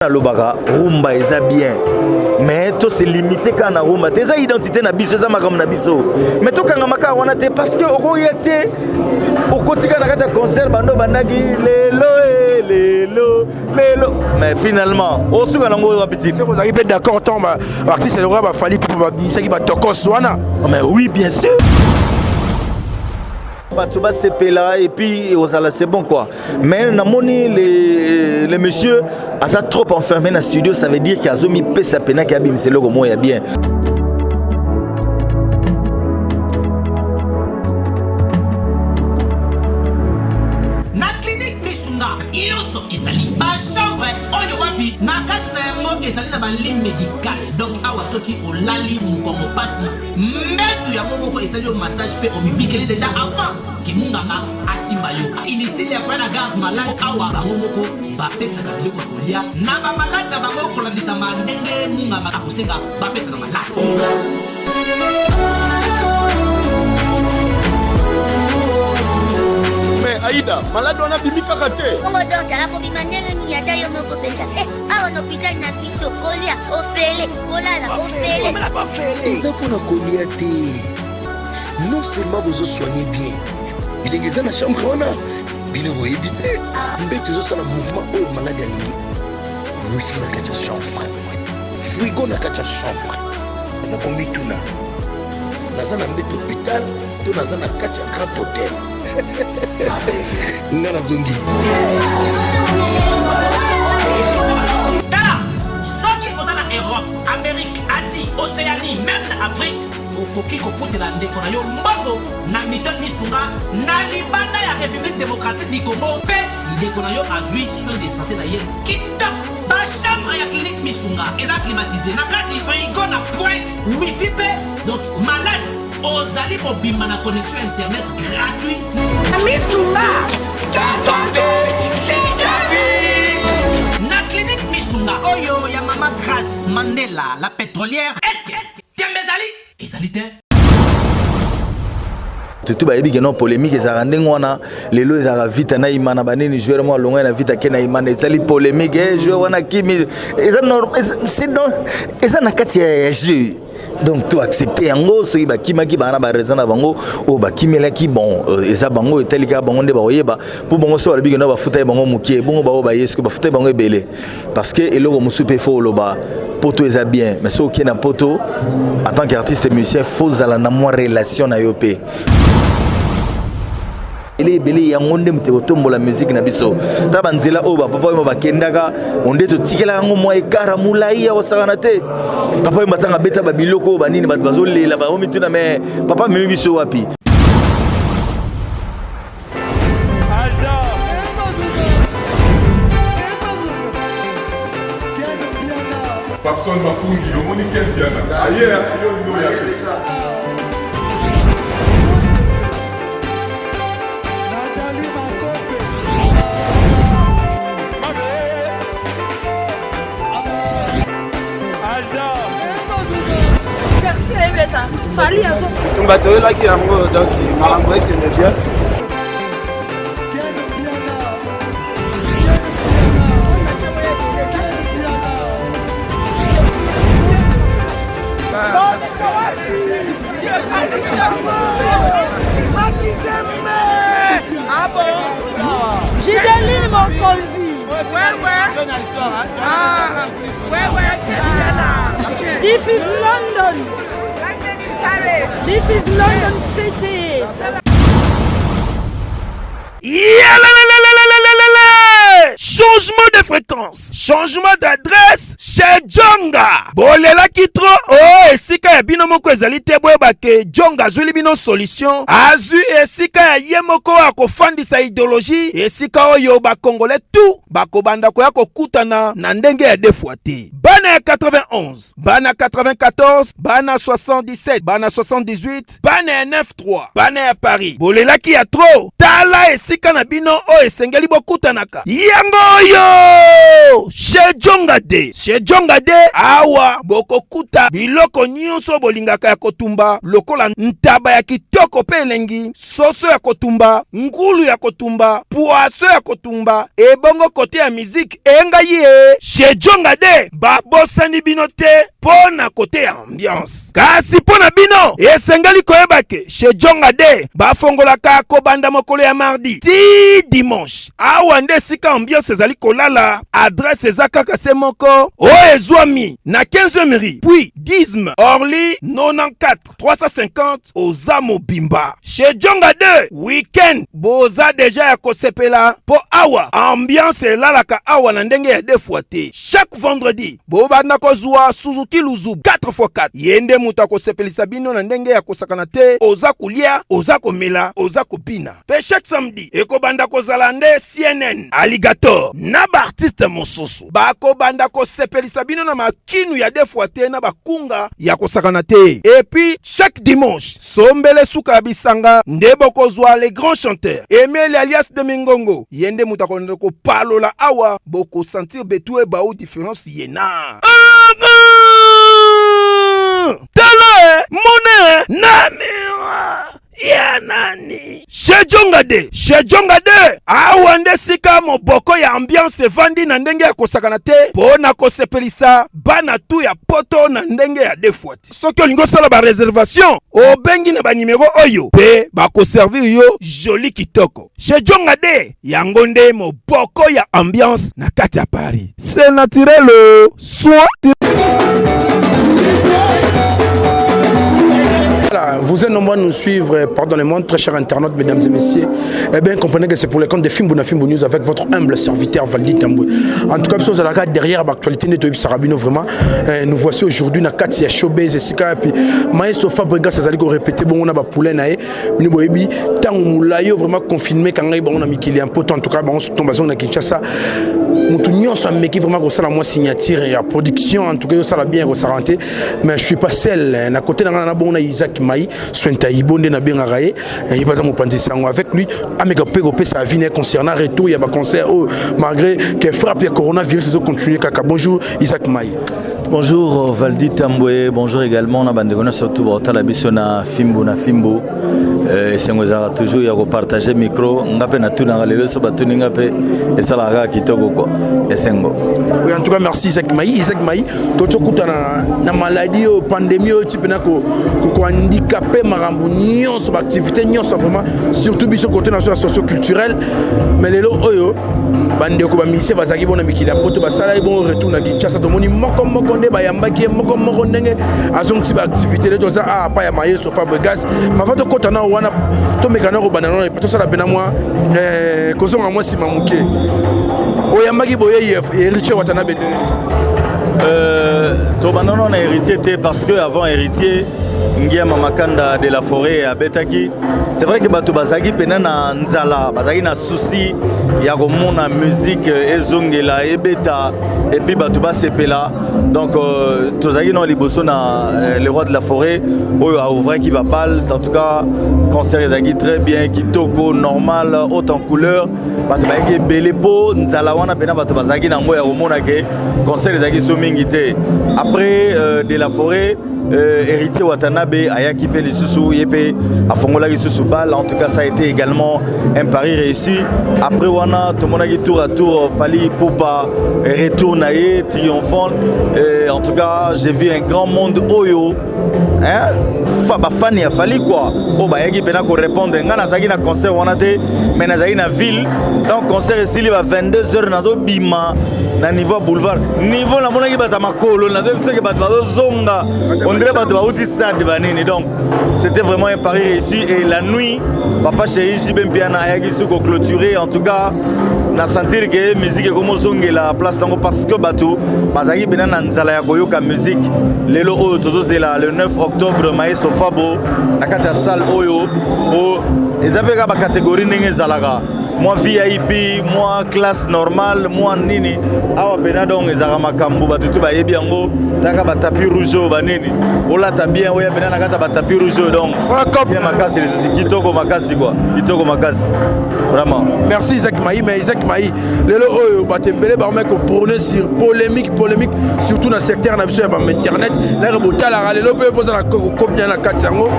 Nalobaka rumba eza bien mais to se limite kaka na rumba te, eza identité na biso, eza makambo na biso, mais tokangama kaka wana te, parce que okoya te okotika na kati ya concert bando bandaki lelo e lelo lelo, mais finalement osuka nango wapi ti? Ozalaki mpe d'accord ntango baartiste lokola baFally mpe babimisaki batokos wana? Mais oui, bien sûr, bato basepela et puis ozala, c'est bon quoi. Mais namoni le monsieur aza trop enfermé na studio, ça veut dire qu'azomipesa penaki abimisa eloko moko ya bien. Na clinique Misunga nyonso ezali bachambre oyo wapi na kati na yango ezali na balit médical. Donc awa soki olali mokongo pasi, mbetu yango moko ezali yo massage mpe omibikeli déjà avant kimunganga asimba yo. Inutile ya koya na garde malade. Awa bango moko bapesaka biloko ya kolia na bamalade na bango kolandisama ndenge munganga akosenga bapesa na malade. Mais Aida, malade wana abimi kaka te. Bongo docteur akobima ndenge nini? Ata yo moko mpenza. Eh, awa na hôpital na biso, kolia ofele, kolala ofele. Eza mpona kolia te. Non seulement bozosoigne bien, bilenge eza na chambre wana, bino boyebi te, mbeto ezosala mouvement oyo malade alingi, wifi na kati ya chambre, frigo na kati ya chambre. Eza komituna: naza na mbeto hôpital to naza na kati ya grand hôtel? Nga nazongi. Tala, soki oza na Europe, Amérique, Asie, Océanie, même na Afrique, okoki kofutela ndeko na yo mbongo na Mutuelle Misunga na libanda ya République démocratique du Congo, mpe ndeko na yo azwi soin de santé na ye kitoko. Bachambre ya clinique Misunga eza climatisé na kati, frigo na pointe, wifi mpe. Donc malade ozali mobimba na connexion internet gratuit. Misunga, ta santé, c'est ta vie. Na clinique Misunga oyo ya mama Grace Mandela la pétrolière, est-ce tembe ezali? Ezali te. Tutu bayebi ke non, polémique ezalaka ndenge wana. Lelo ezalaka Vita na Imana, banini, joueur moko alongai na Vita ke na Imana, ezali polémique. Eh, joueur wana kimi eza eza na kati ya jeu, donc to accepte yango. Soki bakimaki, baa na baraison na bango oyo bakimelaki. Bon, eza bango, etali kaka bango nde bakoyeba. Mpo bango so balobi kenda bafuta ye bango mokie, bongo bango baye soki bafuta ye bango ebele, parce que eloko mosusu mpe faut oloba, poto eza bien, mais soki okei na poto en tant qu'artiste musicien, faut zala na mwa relation na yo mpe ebele ebele. Yango nde moto ekotombola musique na biso. Ta banzela oyo bapapa oyo bakendaka, onde totikelaka yango mwa ekara molai ya kosakana te. Papa oyo batanga abeta babiloko oyo banini, bato bazolela, baomituna: mais papa amemi biso wapi? Papson Makungi, omoni Ken Piana aye yo ndo ya te. Bato oyelaki yango, donc makambo ekende bien. Ah bon? Gideline Mokonzi. Ouais. Ah, ouais. This is London. This is London City. Yalalalalalalalala! Changement de fréquence, changement d'adresse chez Jonga. Bolelaki trop o oh, esika ya bino moko ezali te. Boyeba ke Jonga azwili bino solution, azwi esika ya ye moko akofandisa idéologie, esika oyo bakongolais tout bakobanda koya kokutana na ndenge ya deux fois te. Bana ya 91, bana 94, bana 77, bana 78, bana ya 93, bana ya Paris, bolelaki ya trop. Tala esika na bino oyo esengeli bokutanaka yango. Yango oyo chez Djonga de chez Djonga de awa bokokuta biloko nyonso bolingaka ya kotumba lokola ntaba ya kitoko mpe elengi, soso ya kotumba, ngulu ya kotumba, poisson ya kotumba, ebongo kote ya miziki engai ye chez Djonga de babosani bino te mpo na kote ya ambiance. Kasi mpo na bino esengeli koyeba ke chez Djonga de bafongolaka kobanda mokolo ya mardi ti dimanche. Awa nde esika ambiance ezali kolala. Adresse eza kaka se moko oyo ezwami na 15e rue puis 10 Orly 94 350 oza mobimba. Chez Djonga 2 weekend boza deja ya kosepela mpo awa ambiance elalaka awa na ndenge ya deux fois te. Chaque vendredi bobanda kozwa Suzuki Luzu 4x4, ye nde moto akosepelisa bino na ndenge ya kosakana te. Oza kolia, oza komela, oza kobina. Mpe chaque samedi ekobanda kozala nde CNN Alligator na baartiste mosusu bakobanda kosepelisa bino na makinu ya deux fois te na bakunga ya kosakana te. Et puis chaque dimanche sombele suka ya bisanga nde bokozwa les grands chanteurs Emile alias de Mingongo, ye nde moto akolanda kopalola awa, bokosentir betu ebau différence ye na tala mone na miroir ya nani. Chez Djonga de chez Djonga de awa nde sika moboko ya ambiance evandi na ndenge ya kosakana te mpo na kosepelisa bana tu ya poto na ndenge ya deux fois te. Soki olingi osala bareservation, obengi na banimero oyo mpe bakoservir yo joli kitoko. Chez Djonga de yango nde moboko ya ambiance na kati ya Paris. C'est naturel soin. Voilà, vous êtes nombreux à nous suivre par dans le monde, très chers internautes, mesdames et messieurs. Eh bien, comprenez que c'est pour les comptes de Fimbu na Fimbu News avec votre humble serviteur Valdi Tambwe. En tout cas, nous sommes derrière l'actualité de Toyib Sarabino, vraiment. Nous voici aujourd'hui dans Katia Showbiz et Sika, puis Maestro Fabregas, ça allait répéter, bon, on a poulet, nae, nous boyebi, tant moulayo vraiment confiné, quand on a mis qu'il y a un pote, en tout cas, bon, on tombe à Kinshasa. Mutu nyonso ameki vraiment kosala mwa signature ya production, en tout cas osala bien kosala te, mais je suis pas seul. Na côté na nga na bongo na Isaac Mai Sointa Ibo nde nabengaka ye, ye baza mopanzi sango. Avec lui ameka mpe kopesa avis na concernant retour ya baconcert oyo malgré que frappe ya coronavirus ezocontinue kaka. Bonjour Isaac Mai. Bonjour Valdi Tambwe, bonjour également na bandeko nyonso surtout baotala biso na Fimbu na Fimbu. Esengo ezalaka toujours ya kopartage micro, nga mpe natunaka lelo so batuni nga mpe esalaka kaka kitoko kwa esengo. Oui, en tout cas merci Isaac Mai. Isaac Mai, tokutana na maladie oyo, pandémie oyo ti mpena kohandikape makambo nyonso, baactivité nyonso vraiment, surtout biso côté na biso ya socio-culturel. Mais lelo oyo bandeko bamusicien bazalaki bona mikili ya poto basalaki bongo retour na Kinshasa, tomoni moko moko nde bayambaki ye, moko moko ndenge azongisi baactivité. Nde toza awa pa ya Maestro Fabregas. Mava tokɔta na wana, tomeka na kobanda nano, tosala mpena mwa kozonga mwa nsima moke. Oyambaki boye Héritier Watanabe ndenge? Tobanda nano na Héritier te, parce que avant Héritier, Ngiama Makanda de la Forêt abetaki. C'est vrai que bato bazalaki mpena na nzala, bazalaki na souci ya komona musique ezongela ebeta et puis bato basepela. Donc tozalaki na liboso na le roi de la forêt oyo aouvraki babal. En tout cas, concert ezalaki très bien, kitoko, normal, haute en couleur. Bato bayaki ebele mpo nzala wana mpena bato bazalaki nango ya komona ke concert ezalaki so mingi te. Après de la Forêt, Héritier Watanabe ayaki mpe lisusu, ye mpe afongolaki lisusu bal. En tout cas, ça a été également un pari réussi. Après wana, tomonaki tour à tour Fally Ipupa, retour na ye triomphant. En tout cas, j'ai vu un grand monde oyo, hein, fa bafani ya Fally quoi, oyo bayaki mpena korépondre. Ngai nazalaki na concert wana te, mais nazalaki na ville. Donc concert esili ba 22 heures, nazobima na niveau ya boulevard, niveau namonaki bato ya makolo, nazoyebi soki bato bazozonga, on dirait bato bauti stade banini. Donc c'était vraiment un pari réussi. Et la nuit, papa chéri JB Mpiana ayaki su koclôturer. En tout cas, na sentir ke musique ekomozongela place nango, parce que bato bazalaki mpena na nzala ya koyoka musique. Lelo oyo tozozela le 9 octobre Maestro Fabo na kati ya salle oyo, po eza mpe kaka bacatégorie ndenge ezalaka. Mwa VIP, mwa classe normale, mwa nini. Awa pena donc ezalaka makambo bato tu bayebi yango. Taka ba tapis rouge oyo banini. Olata bien oya pena na kati ya ba tapis rouge oyo donc. Bien makasi lisusu kitoko makasi quoi. Kitoko makasi. Vraiment. Merci Isaac Maï, mais Isaac Maï, lelo oyo bato ebele bakomaki koprône sur polémique, polémique, surtout na secteur na biso ya ba internet. Lere botalaka lelo mpe bozala kopia na kati yango.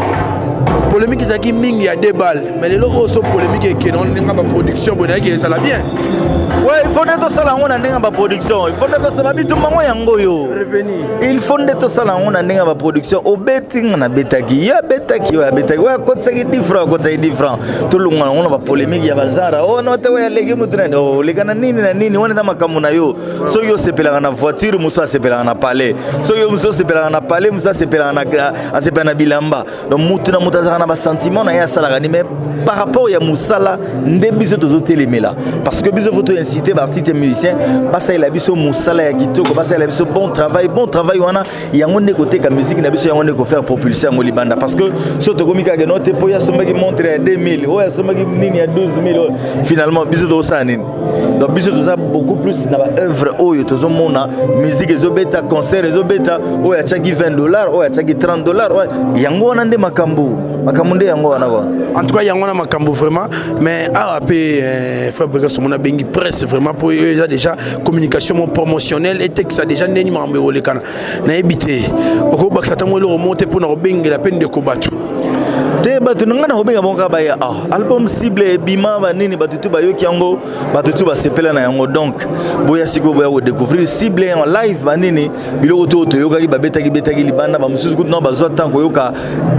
Polémique ezalaki mingi ya deux balles, mais lelo oyo so polémique ekende wana ndenge baproduction boye nayaki ezala bien. Ouais, il faut nde tosala yango na ndenge ya baproduction, il faut nde tosala bitumba yango yango oyo. Il faut nde tosala yango na ndenge ya baproduction. Obeti nga nabetaki, ye abetaki, oyo abetaki, oyo akotisaki 10 francs, akotisaki 10 francs. Tolongwa yango na bapolémique ya bazara. Oh no te, oyo aleki motu nani, oh, oleka na nini na nini, wana eza makambo na yo. Soki osepelaka na voiture, mosusu asepelaka na palais. Soki mosusu osepelaka na palais, mosusu asepelaka na, asepelaka na bilamba. Donc motu na motu azalaka na basentiment na ye asalaka nini, mais par rapport ya mosala nde biso tozotelemela, parce que biso faut toincite baartiste musicien basalela biso mosala ya kitoko, basalela biso bon travail. Bon travail wana yango nde koteka musique na biso, yango nde kofaire propulser yango libanda, parce que so tokomi kaka no te mpo oyo asombaki montre ya 2000, oyo asombaki nini ya 12 000, finalement biso tokosala nini? Donc biso toza beaucoup plus na baœuvre oyo tozomona musique ezobeta, concert ezobeta, oyo atiaki 20 $, oyo atiaki 30 $, yango wana nde makambo, makambo nde yango wana kwa. En tout cas yango wana makambo vraiment. Mais awa mpe frère Bregas, omona abengi presse vraiment mpo oyo eza déjà communication mo promotionnelle, etekisa déjà ndeni makambo ekolekana. Nayebi te, okobakisa ntango eloko moko te mpona kobengela mpe ndeko bato? Te, bato na ngai na kobenga bango kaka baya. Ah, album Cible ebima, banini, bato tu bayoki yango, bato tu basepela na yango. Donc boya sikoyo, boya kodécouvrir Cible en live, banini, biloko to toyokaki babetaki betaki libanda. Bamosusu kutu na bazwa ntango koyoka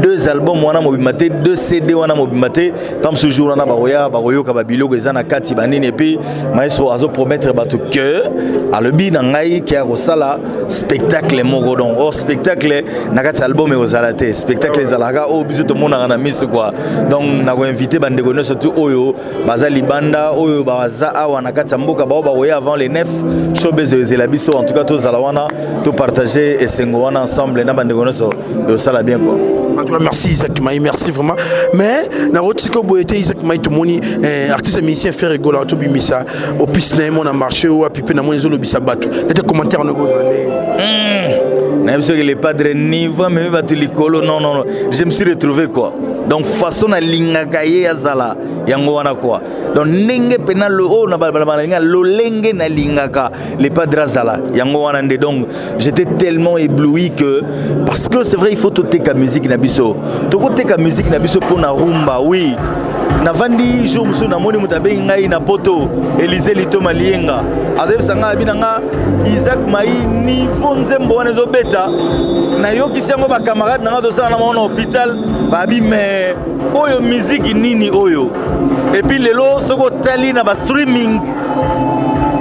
deux albums wana mobimba te, deux CD wana mobimba te. Ntango mosusu jour wana bakoya, bakoyoka babiloko eza na kati, banini. Et puis maestro azopromettre bato ke alobi na ngai ke akosala spectacle moko. Donc or spectacle na kati ya album ekozala te, spectacle ezalaka oyo biso tomonaka na miso quoi. Donc nakoinvite bandeko nyonso tu oyo baza libanda, oyo baza awa na kati ya mboka, bao bakoya avant le 9, showbuzz ezela biso. En tout cas tozala wana, topartage esengo wana ensemble na bandeko nyonso, ezosala bien quoi. En tout cas, merci Isaac Maï, merci vraiment. Mais, narotika boye te Isaac Maï, tomoni artiste musicien Ferre Gola tobimisa opisi na ye mona marché oyo api mpe namoni ezolobisa bato nete commentaire nokozwa ndenge. Nayebi soki le padre niveau amemi bato likolo. Non, non, non, je me suis retrouvé quoi. Donc façon nalingaka ye azala yango wana quoi. Donc ndenge mpena oyo na balabala, lolenge nalingaka le padre azala yango wana nde. Donc j'étais tellement ébloui que, parce que c'est vrai, il faut toteka musique na biso, tokoteka musique na biso mpona rumba. Oui, navandi jour mosusu, namoni moto abengi ngai na poto, Élysée Litoma Lienga, azoyebisa ngai, abi na nga: "Isaac Mai, niveau nzembo wana ezobeta, nayokisi yango bacamarade na nga tosala na bango na hôpital, babi mais oyo miziki nini oyo?" Et puis lelo soki otali na bastreaming,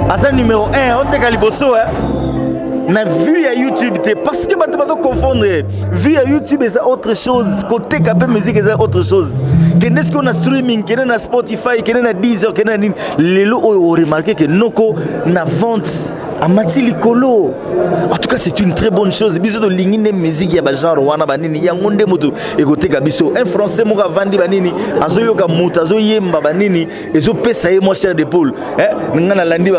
aza numéro 1, oteka liboso eh? Na vue ya YouTube te, parce que bato bazoconfondre. Vue ya YouTube eza autre chose, koteka mpe musique eza autre chose. Kende sikoyo na streaming, kende na Spotify, kende na Deezer, kende na nini. Lelo oyo oremarke ke noko na vente amati likolo. En tout cas c'est une très bonne chose. Biso tolingi nde musique ya bagenre wana, banini, yango nde moto ekoteka biso. Un Français moko avandi, banini, azoyoka moto azoyemba, banini, ezopesa ye mwa chair de poule. Nga nalandi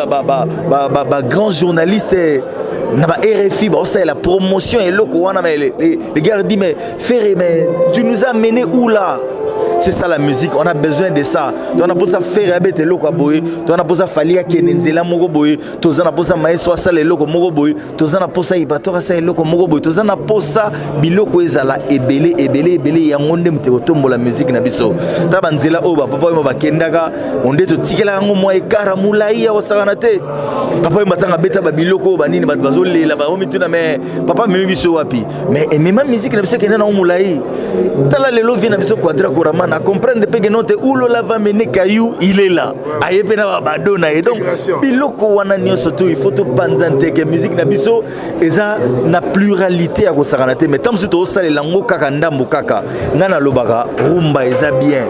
bagrand journaliste na ba RFI baosalela promotion eloko wana, mais les gars dit: "Mais Ferré, mais tu nous as mené où là?" C'est ça la musique, on a besoin de ça. Toza na mposa Ferre abeta eloko ya boye, toza na mposa Fally akende nzela moko boye, toza na mposa maestro asala eloko moko boye, toza na mposa Ibator asala eloko moko boye, toza na mposa biloko ezala ebele ebele ebele. Yango nde moto ekotombola musique na biso. Ta banzela oyo bapapa oyo bakendaka, onde totikelaka yango mwa ekara molai ya kosakana te. Papa oyo matanga abeta babiloko oyo, banini, bato bazolela, baomituna: "Mais papa amemi biso wapi?" Mais emema musique na biso ekende nango molai. Tala lelo vie na biso Quadra Koraman acomprendre mpe keno te ulola va mener caillou, il est là, aye mpe na babado na ye. Donc biloko wana nyonso to il faut topanza nteke. Musique na biso eza na pluralité ya kosakana te, mais ntango mosusu tozosalela yango kaka ndambo kaka. Ngai nalobaka rumba eza bien,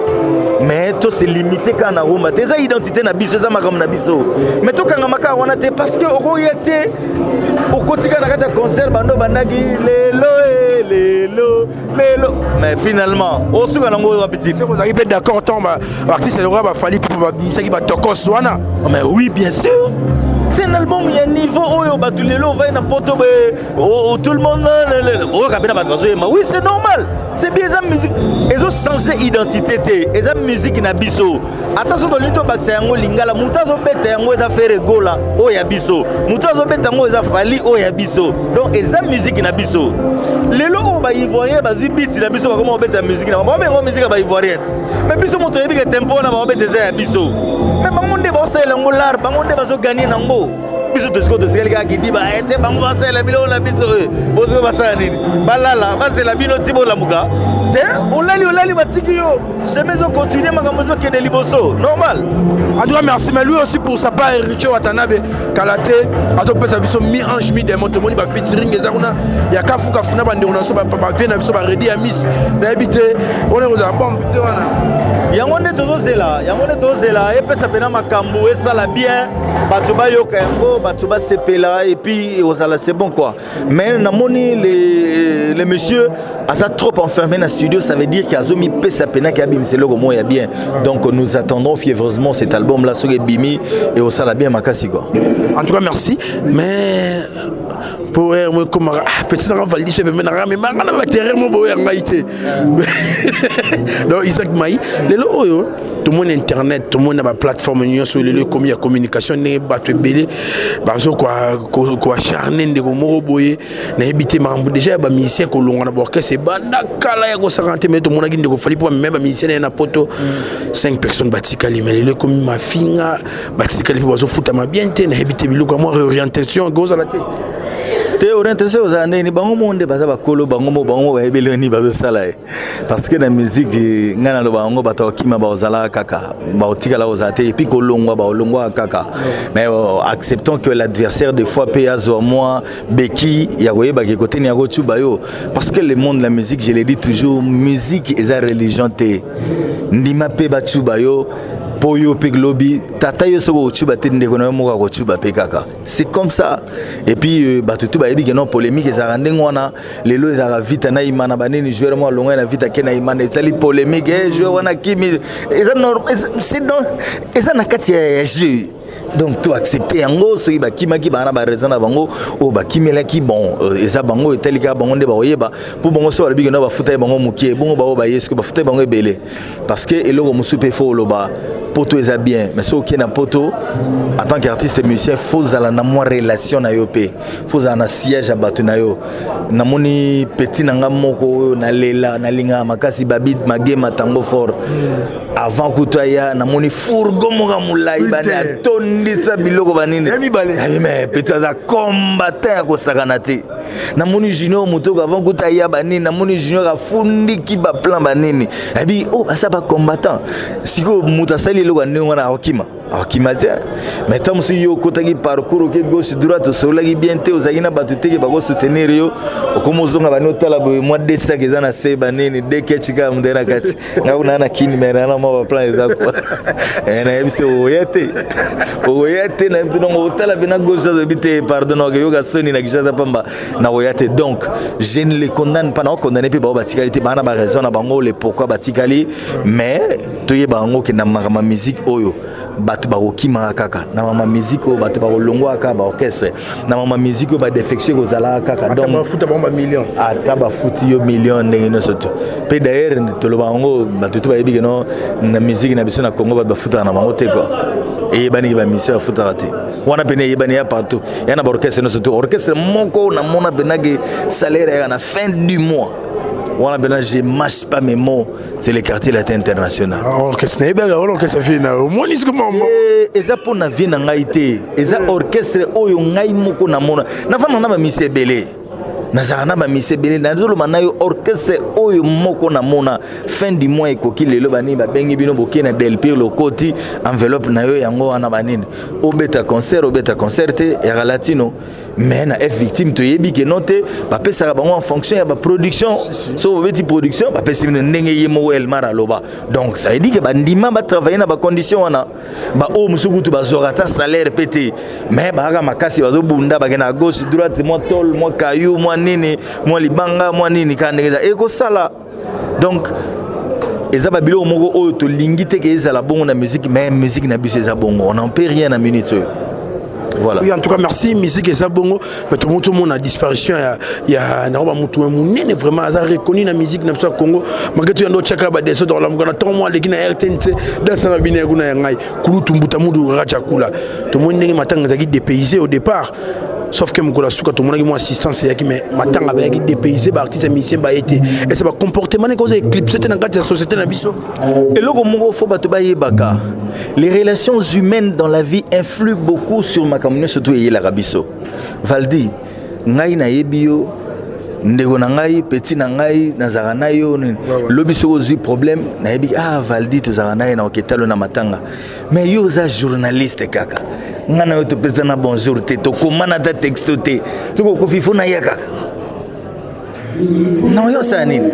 mais tose limite kaka na rumba te. Eza identité na biso, eza makambo na biso, mais tokangama kaka wana te, parce que okoya te, okotika na kati ya concert bando bandaki lelo. lelo lelo, mais finalement osuka nango wapi ti? Ozalaki mpe d'accord ntango baartiste lokola baFally mpe babimisaki batokos wana? Mais oui, bien sûr, c'est un album ya niveau oyo bato lelo ovai na poto boye, tout le monde oyoka mpe na bato bazoyemba. Oui, c'est normal, c'est bien. Eza musique ezochange identité te, eza musique na biso. Ata so tolingi tobakisa yango lingala, moto azobeta yango eza Ferre Gola oyo ya biso, moto azobeta yango eza Fally oyo ya biso. Donc eza musique na biso. Lelo oyo baivoirien bazwi biti na biso, bakoma kobeta musique na bango, babengo musique ya baivoirien te. Mais biso moto oyebi ke tempo wana baobeta eza ya biso, mais bango nde baosalela yango lar, bango nde bazoganye nango. Biso tosiko totikali kaka kidiba ete bango basalela biloko na biso. Bozwi basala nini? Balala, bazela bino ti bolamuka te. Olali, olali, batiki yo, chemin ezocontinue, makambo ezokende liboso, normal. En tout cas, merci. Mais lui aussi, pour sa part, Héritier Watanabe, kala te azopesa biso mi ange mi démon. Tomoni bafeaturing eza kuna ya kafukafu na bandeko na biso, bavie na biso baredi ya miss. Nayebi te wana ekozala bombe te wana. Yango nde tozozela, yango nde tozozela. Epesa mpena makambo, esala bien, bato bayoka yango, bato basepela, et puis ozala, c'est bon quoi. Mais namoni le monsieur aza trop enfermé na studio, ça veut dire qu'azomipesa pena ke abimisa eloko moko ya bien. Donc nous attendons fiévreusement cet album là. Soki ebimi et osala bien makasi quoi. En tout cas, merci. Mais po mo ekomaka, ah, petit nanga Valdi chef me nanga memanga na baterrain mo boyo ya ngai te. Donc Isaac Mai, lelo oyo tomoni internet, tomoni na baplateforme nyonso lelo ekomi ya communication, ndenge bato ebele bazo koacharne ndeko moko boye. Nayebi te, makambo déjà ya bamusicien kolongwa na baorchestre ebanda kala ya kosakana te. Mais tomonaki ndeko Fally mpo bameme bamusicien na ye na poto, 5 personnes batikali. Mais lelo ekomi mafinga, batikali mpo bazofutama bien te. Nayebi te, biloko ya mwa réorientation ekozala te? Te, orientation ozala ndenge bango mo nde baza bakolo, bango mo bayebeli nini bazosala ye. Parce que na musique, ngai naloba yango, bato bakima bazala kaka, baotikala kozala te, et puis kolongwa baolongwaka kaka. Mais acceptons que l'adversaire des fois mpe azwa mwa beki ya koyebaka ekoteni ya kotuba yo, parce que le monde de la musique, je le dis toujours, musique eza religion te. Ndima mpe batuba yo mpo yo mpe lobi tata yo soki okotuba te, ndeko na yo moko akotuba mpe kaka. C'est comme ça. Et puis bato tu bayebi ke non, polémique ezalaka ndenge wana. Lelo ezalaka Vita na Imana, banini, joueur moko alongwai na Vita ke na Imana, ezali polémique, joueur wana kimi. Eza eza na kati ya jeu, donc to accepte yango. Soki bakimaki, baa na baraison na bango oyo bakimelaki. Bon, eza bango, etali kaka bango nde bakoyeba. Mpo bango so balobi kenda bafuta ye bango mokie, bongo bango baye soki bafuta ye bango ebele. Parce que eloko mosusu mpe fo oloba, poto eza bien, mais soki okei na poto en tant qu'artiste musicien, fo zala na mwa relation na yo, mpe fo zala na siège ya bato na yo. Namoni petit na nga moko oyo nalela, nalingaka makasi, Babi Magema Tango Fort. Avant kutu aya, namoni fourgon moko ya molai, bani atondisa biloko banini. Mais petit aza combattant ya kosakana te. Namoni Junior Motoko, avant kutu aya banini, namoni Junior afundiki baplan banini, abi oyo baza bacombattant. Sikoyo moto asali eloko ya ndenge wana, akokima, akokima te. Mais ntango mosusu yo okotaki parcours, oke gauche, droite, osololaki bien te, ozalaki na bato teke bakosoutenir yo, okoma ozonga bani, otala boye, mwa de sac eza na se, banini, de ketch kaka moto na kati. Ngai kuna na kini, mais nana mwa baplan eza kwa nayebi se okoya te, okoya te, nayebi te. Donc otala mpe na gauche, azoyebi te, pardon, nakoyoka soni na Kinshasa pamba, nakoya te. Donc je ne les condamne pas, nakokondamne mpe bango batikali te, baa na baraison na bango le pourquoi batikali. Mais toyeba yango ke na makambo ya musique oyo, bato bakokimaka kaka. Na mama musique oyo, bato bakolongwaka kaka baorchestre. Na mama musique oyo, badéfection ekozalaka kaka. Donc bafuta bango bamillion. Ata bafuti yo million ndenge nyonso to mpe. D'ailleurs toloba yango, bato to bayebi ke no, na musique na biso na Congo, bato bafutaka na bango te quoi. Eyebaniki, bamusicien bafutaka te. Wana pene eyebani ya partout, ya na baorchestre nyonso to. Orchestre moko namona mpenake salaire yaka na fin du mois wana mpena, je mâche pas mes mots, c'est le Quartier Latin International. Orchestre nayebaka wana, orchestre vie na omoni siko. Eza mpo na vie na ngai te, eza orchestre oyo ngai moko namona. Nafanda na bamisi ebele, nazalaka na bamisi ebele. Nazoloba na yo, orchestre oyo moko namona fin du mois ekoki lelo, banini, babengi bino, bokie na Delpire, lokoti enveloppe na yo, yango wana banini, obeta concert, obeta concert te, yaka latino. Mais na F Victime, toyebi ke no te, bapesaka bango en fonction ya baproduction. So bobeti production, bapesi bino ndenge ye moko Elmar aloba. Donc ça veut dire ke bandima batravaille na bacondition wana. Baoyo mosusu kutu bazwaka ata salaire mpe te, mais bakaka makasi, bazobunda, bakende na gauche, droite, mwa tol, mwa kayu, mwa nini, mwa libanga, mwa nini, kaka ndenge eza ekosala. Donc eza babiloko moko oyo tolingi te ke ezala bongo na musique, mais musique na biso eza bongo, on n'en peut rien na minute oyo. Voilà. Oui, en tout cas, merci. Musique eza bongo, mais tout le monde, tout le monde a disparition ya na ba mutu munene, vraiment aza reconnu na musique na biso ya Congo. Malgré tout, yando chaka ba desordre la mukana temps moi leki na RTNC dans sa bine kuna ya ngai. Kulutu mbuta mudu Raja Kula. Tout le monde ndenge matanga ezaki dépaysé au départ. Sauf que mokolo suka tomonaki mwa assistance eyaki, mais matanga bayaki dépaysé, baartiste musicien baye te. Ese bacomportement ndenge oza éclipse te na kati ya société na biso? Eloko moko fo bato bayebaka: les relations humaines dans la vie influent beaucoup sur makambo nyonso to eyelaka biso. Valdi, ngai nayebi yo, ndeko na ngai, petit na ngai, nazalaka na yo nini. Lobi soki ozwi problème, nayebi: ah, Valdi, tozalaka na ye na oketalo na matanga. Mais yo oza journaliste kaka, ngai na yo topesa na bonjour te, tokomana ata texto te. Soki okofi, fo naya kaka na oyo osala nini?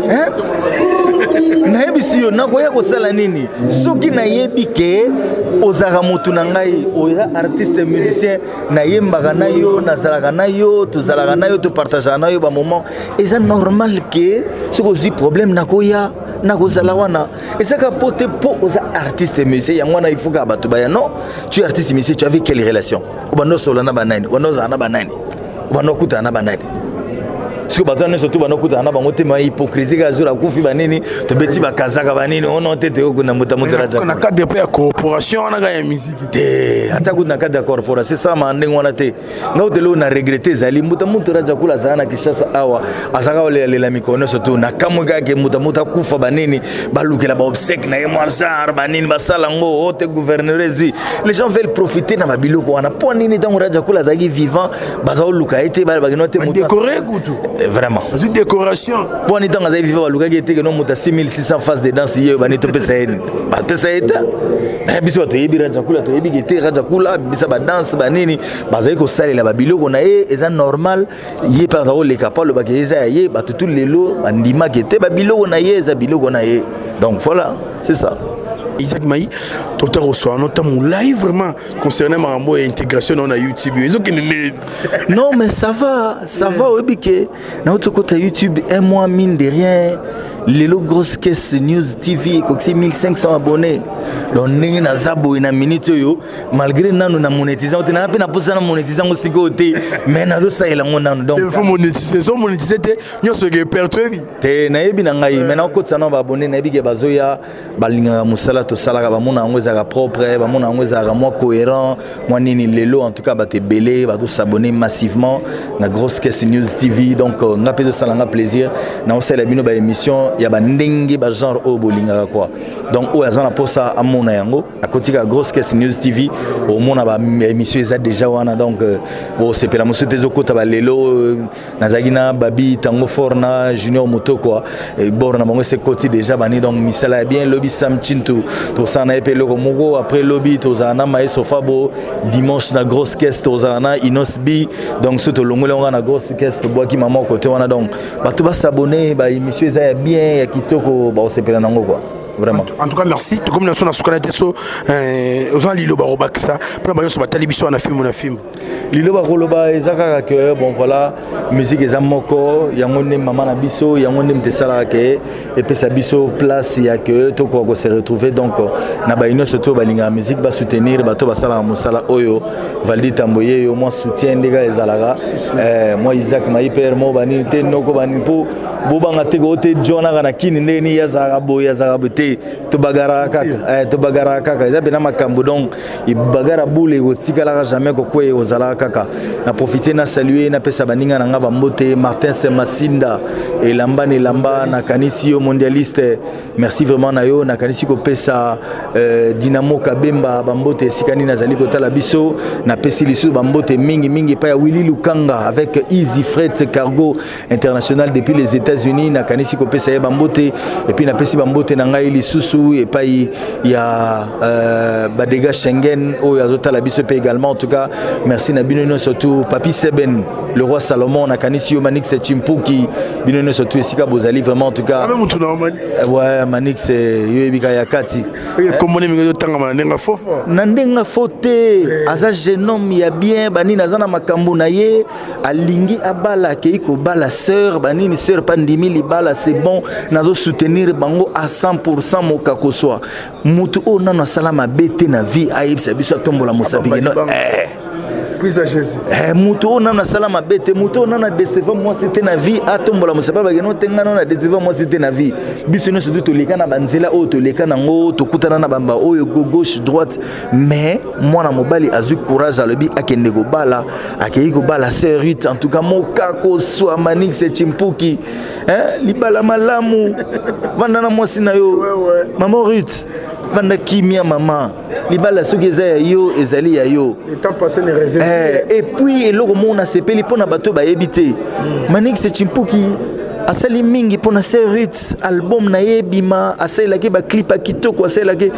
Hein? Nayebisi yo, nakoya kosala nini soki nayebi ke ozalaka motu na ngai, oza artiste musicien, nayembaka na yo, nazalaka na yo, tozalaka na yo, topartageaka na yo bamoment. Eza normal ke soki ozwi problème, nakoya, nakozala wana. Ezaka po te mpo oza artiste musicien, yango wana il faut kaka bato baya. Non, tu es artiste musicien, tu avais quelle relation? Obanda osola na banani? Obanda ozala na banani? Obanda okutana na banani? Soki bato wana nyonso tu banda okutana na bango te, ma hypocrisie kaka jour akufi, banini, tobeti bakazaka, banini, ono te, toyokunda moto moto. Raja na cadre mpe ya corporation wana kaka ya musique. Te, ata kutu na cadre ya corporation esalama ndenge wana te. Ngai utele oyo na regrete ezali mbuta mutu Raja Kula azalaka na Kinshasa awa, azalaka olelela mikolo nyonso tu. Nakamwe kaka ke mbuta mutu akufa, banini, balukela baobsèque na ye mwa genre banini basala yango o te. Gouverneur ezwi, les gens veulent profiter na babiloko wana. Mpo nini ntango Raja Kula azalaki vivant, baza koluka ye te, bakino te? Décoré kutu. Vraiment. Bazwi décoration. Mpo nini ntango azali vivant, balukaki ye te keno moto ya 6600 face de danse ye bani topesa ye nini? Bapesa ye te. Na biso bato toyebi Raja Kula, toyebi ke te Raja Kula bisa badanse banini bazali kosalela babiloko na ye, eza normal. Ye mpe aza koleka mpo alobaki eza ya ye. Bato tu lelo bandimaki te babiloko na ye eza biloko na ye. Donc voilà, c'est ça. Isaac Mai, docteur Oswano, ta molai vraiment concernant makambo ya intégration na YouTube ezokende nde? Non, mais ça va, ça va. Oyebi ke nauti okota YouTube un mois, mine de rien lelo Grosse Caisse News TV ekokisi 1500 abonnés. Donc ndenge naza boye na minute oyo, malgré nanu na monétise yango te, naza mpe na mposa na monétise yango sikoyo te, mais nazosalela yango nanu. Donc faut monétiser, so monétiser te, nyonso eke pertuer. Te, nayebi na ngai, mais nakokotisa nano baabonné. Nayebi ke bazoya, balingaka mosala tosalaka, bamona yango ezalaka propre, bamona yango ezalaka mwa cohérent, mwa nini. Lelo en tout cas bato ebele bazosabonner massivement na Grosse Caisse News TV. Donc nga mpe ezosala nga plaisir naosalela bino baémission ya bandenge, bagenre oyo bolingaka quoi. Donc oyo aza na mposa amona yango, akotika Grosse Caisse News TV, omona baémission eza déjà wana. Donc bosepela. Mosusu mpe ezokota balelo, nazalaki na babi tango fort na Junior Moto quoi, bord na bango esekoti déjà bani. Donc misala ya bien. Lobi Sam Chintu tosala na ye mpe eloko moko. Après lobi tozala na Maestro Fabo. Dimanche na Grosse Caisse tozala na Inos B. Donc so tolongoli yango na Grosse Caisse, tobwaki mama kote wana. Donc bato basabone, baémission eza ya bien, ya kitoko, baosepela nango quoi, vraiment. En tout cas merci. Tokomi na biso na suka na te. So oza liloba kobakisa mpona banyonso batali biso wana filme na filme? Liloba koloba eza kaka ke bon voilà, musique eza moko, yango nde mama na biso, yango nde moto esalaka ke epesa biso place ya ke tokoka kose retrouver. Donc na baye nyonso to balingaka musique, basoutenir bato basalaka mosala oyo. Valdi Tambo ye yo, mwa soutien ndeka ezalaka, mwa Isaac Maiper mo banini te, noko banini, mpo bobanga te ko te John aka na kini ndenge nini azalaka boye, azalaka boye te. Tobagaraka kaka, tobagaraka kaka, eza mpena makambo. Donc bagara bule ekotikalaka jamais kokweya, ekozalaka kaka. Na profite na salue, napesa baninga na nga bambote. Martin Semasinda, elamba na elamba, nakanisi yo mondialiste, merci vraiment na yo. Nakanisi kopesa Dinamo Kabemba bambote esika nini azali kotala biso. Napesi lisusu bambote mingimingi epai ya Willi Lukanga avec Easy Freight Cargo International depuis les États-Unis. Nakanisi kopesa ye bambote. Et puis napesi bambote na ngai. lisusu epai ya Badega Schengen oyo azotala biso mpe également. En tout cas, merci na bino nyonso tout. Papi Seben, le roi Salomon, nakanisi yo. Manix Chimpuki, bino nyonso tout esika bozali, vraiment, en tout cas. Ouais, Manix, yo oyebika ya kati. Komoni mingi ezotangama na ndenge fofo. Na ndenge fo te. Aza jeune homme ya bien. Banini, aza na makambo na ye, alingi abala, akei kobala sœur banini, sœur mpa ndimi libala, c'est bon, nazosoutenir bango à 100. Mokako swa motu oyo nano asala mabe te na vie, ayebisa biso, atombola mosapi keno eh. Prise à Jésus. Eh, moto oyo nano asala mabe te, moto oyo nano adecevoir mwasi te na vie, atombola mosapi bakeno te. Ngai nano adecevoir mwasi te na vie. Biso nyonso tu toleka na banzela oyo, toleka nango, tokutana na bamba oyo go gauche, droite, mais mwana mobali azwi courage, alobi akende kobala, akei kobala sœur Ruth. En tout cas, mokako swa Manix Chimpuki, eh, libala malamu, vanda na mwasi na yo. Mama Ruth, vanda kimia, mama. Libala soki eza ya yo, ezali ya yo. Eh, et puis eloko moko nasepeli mpo na bato bayebi te, Manix Chimpuki asali mingi mpo na sœur Ruth, album na ye ebima, asalelaki baclip ya kitoko, asalelaki.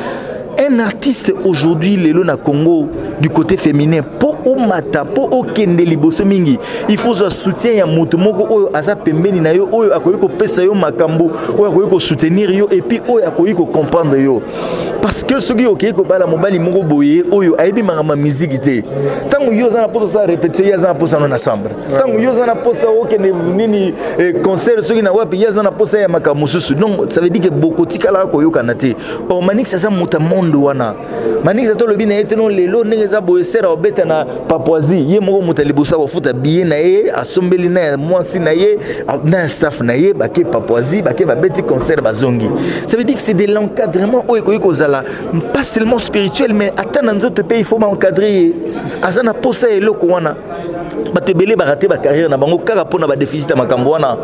Un artiste aujourd'hui, lelo na Congo, du côté féminin, mpo omata, mpo okende liboso mingi, il faut ozwa soutien ya moto moko oyo aza pembeni na yo, oyo akoki kopesa yo makambo, oyo akoki kosoutenir yo, et puis oyo akoki kocomprendre yo. Parce que soki okei kobala mobali moko boye oyo ayebi makambo ya miziki te, ntango yo oza na mposa osala répétition, ye aza na mposa no na chambre. Ntango yo oza na mposa okende nini, concert soki na wapi, ye aza na mposa ya makambo mosusu. Donc ça veut dire que bokotikalaka koyokana te. Or Manix aza moto ya monde wana. Manix ata olobi na ye te no lelo ndenge eza boye, sere obeta na Papouasie, ye moko moto ya liboso akofuta billet na ye, asombeli na ya mwasi na ye, na ya staff na ye, bake Papouasie, bake babeti concert, bazongi. Ça veut dire que c'est de l'encadrement oyo ekoki kozala pas seulement spirituel, mais ata na nzoto mpe il faut baencadre ye. Aza na posa ya eloko wana. Bato ebele barater bacarrière na bango kaka mpona badéficit ya makambo wana.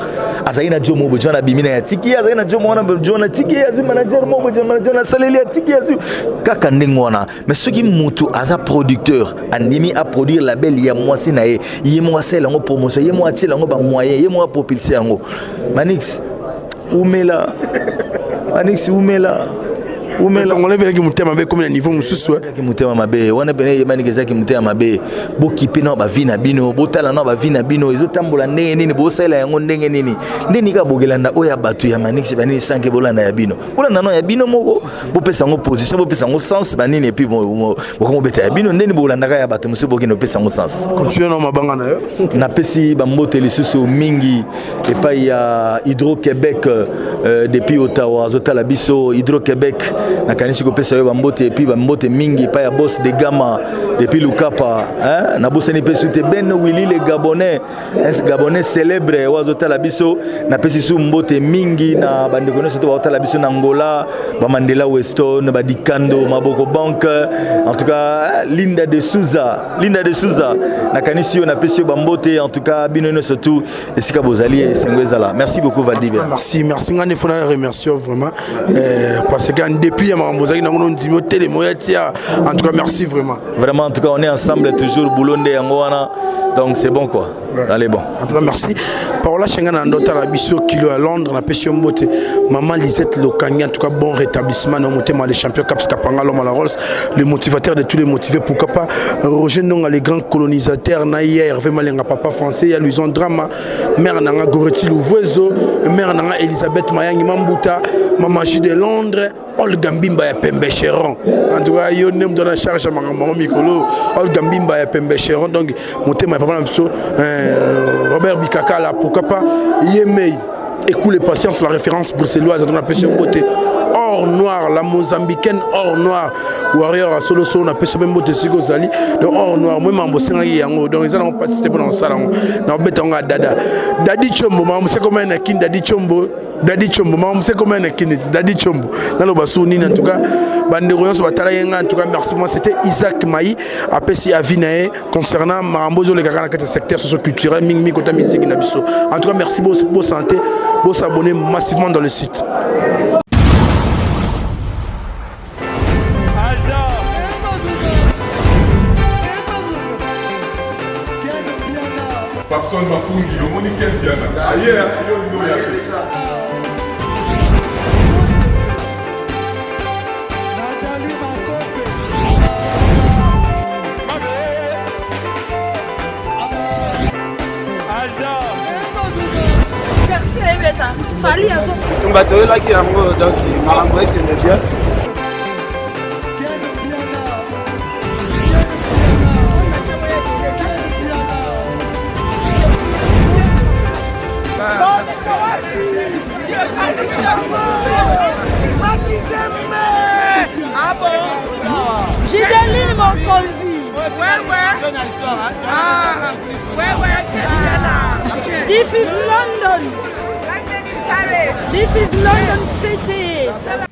Azali na jo moko, jo abimi na ya tiki, azali na jo wana, jo na tiki, azwi manager moko, jo manager asaleli, atiki, azwi kaka ndenge wana. Mais soki motu aza producteur, andimi aproduire label ya mwasi na ye, ye moko asalela yango promotion, ye moko atiela yango bamoyen, ye moko apropulse yango. Manix, umela. Manix, umela, umela. Congolais velaki motema mabe ekomi na niveau mosusu. Ezalaki motema mabe wana pene, eyebaniki ezalaki motema mabe. Bokipe na bavie na bino, botala na bavie na bino ezotambola ndenge nini, bosalela yango ndenge nini, ndenge kaka bokelanda oyo ya bato ya Manix banini sanke. Bolanda ya bino, bolanda no ya bino moko, bopesa yango position, bopesa yango sens banini, et puis bokomobeta ya bino. Ndeni bolandaka ya bato mosusu, bokende opesa yango sens. Continue na mabanga na yo. Napesi bambote lisusu mingi epai ya Hydro Québec, depuis Ottawa azotala biso. Hydro Québec, nakanisi kopesa yo bambote, et puis bambote mingi epai ya Boss de Gama depuis Lukapa, hein? Nabosani mpe su te Ben Willy le Gabonais, un Gabonais célèbre oyo azotala biso. Napesi su mbote mingi na bandeko nyonso to baotala biso na Angola, bamandela Weston, badikando Maboko Banque. En tout cas, Linda de Souza, Linda de Souza, nakanisi yo, napesi yo bambote. En tout cas, bino nyonso tu esika bozali, esengo ezala. Merci beaucoup, Valdivia. Merci, merci. Nga nde fona remercier vraiment, parce que depuis ya makambo ozalaki nango, nondimi otelema oya tia. En tout cas, merci vraiment. Vraiment, en tout cas, on est ensemble toujours, boulot nde yango wana, donc c'est bon quoi, ouais. Allez, bon. En tout cas, merci. Paola Shenga na ndota na biso kilo ya Londres, napesi yo mbote. Maman Lisette Lokangi, en tout cas, bon rétablissement na motema. Les champions Caps Kapanga, l'homme à la Rolls, le motivateur de tous les motivés. Pourquoi pas Roger Ndonga, les grands colonisateurs na ye, Hervé Malenga, papa français ya Luison Drama, mère nanga Goreti Louvuezo, mère nanga Elisabeth Mayangi Mambuta, Mama J de Londres, Olga Mbimba ya Pembe Cheron. En tout cas, yo nde moto na charge ya makambo yango mikolo. Olga Mbimba ya Pembe Cheron, donc motema ya papa na biso Robert Bikakala, pourquoi pas Yemei Écoule Patience, la référence bruxelloise, donc napesi yo mbote. Or Noir, la mozambicaine Or Noir, warrior ya solosolo, napesi yo mpe mbote esika ozali. Donc Or Noir, moi mambo osengaki yango, donc eza nango pasi te mpona kosala yango. Na obeta yango ya dada Dadi Chombo, makambo sekoma na Kini. Dadi Chombo, Dadi Chombo, makambo sekoma na Kini. Dadi Chombo, naloba su nini? En tout cas, bandeko nyonso batalaki ngai, en tout cas merci. Moi, c'était Isaac Mai, apesi avis na ye concernant makambo ezolekaka na kati ya secteur socioculturel, mingimingi kota musique na biso. En tout cas, merci. Bo santé, bosabonner massivement dans le site. Papson Makungi, omoni Ken Piana aye, yo olingi oya te. azobeta Fally azo Tumba toyelaki yango donc makambo ekende bien. Ah bon? Gideline Mokonzi. Ouais, ouais. Ah, ouais, ouais, This is London. This is London City.